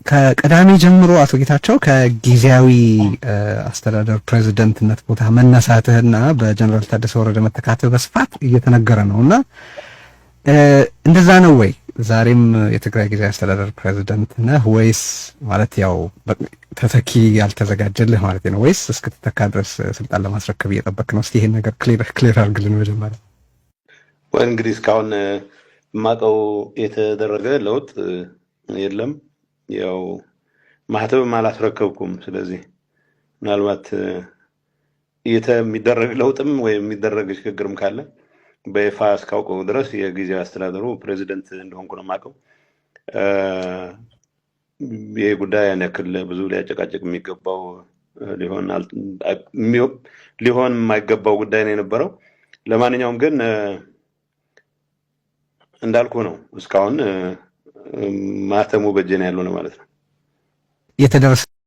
ከቅዳሜ ጀምሮ አቶ ጌታቸው ከጊዜያዊ አስተዳደር ፕሬዚደንትነት ቦታ መነሳትህና በጀነራል ታደሰ ወረደ መተካትህ በስፋት እየተነገረ ነው እና እንደዛ ነው ወይ? ዛሬም የትግራይ ጊዜያዊ አስተዳደር ፕሬዚደንት ነህ ወይስ፣ ማለት ያው ተተኪ ያልተዘጋጀልህ ማለት ነው፣ ወይስ እስክትተካ ድረስ ስልጣን ለማስረከብ እየጠበክ ነው? እስቲ ይሄን ነገር clear አድርግልን መጀመሪያ። ወይ እንግዲህ እስካሁን የማውቀው የተደረገ ለውጥ የለም። ያው ማህተብም አላስረከብኩም። ስለዚህ ምናልባት የሚደረግ ለውጥም ወይም የሚደረግ ሽግግርም ካለ በይፋ እስካውቀው ድረስ የጊዜያዊ አስተዳደሩ ፕሬዚደንት እንደሆንኩ ነው የማውቀው። ይህ ጉዳይ ያን ያክል ብዙ ሊያጨቃጭቅ የሚገባው ሊሆን የማይገባው ጉዳይ ነው የነበረው። ለማንኛውም ግን እንዳልኩ ነው፣ እስካሁን ማህተሙ በእጄ ነው ያለው ነው ማለት ነው። የተደረሰ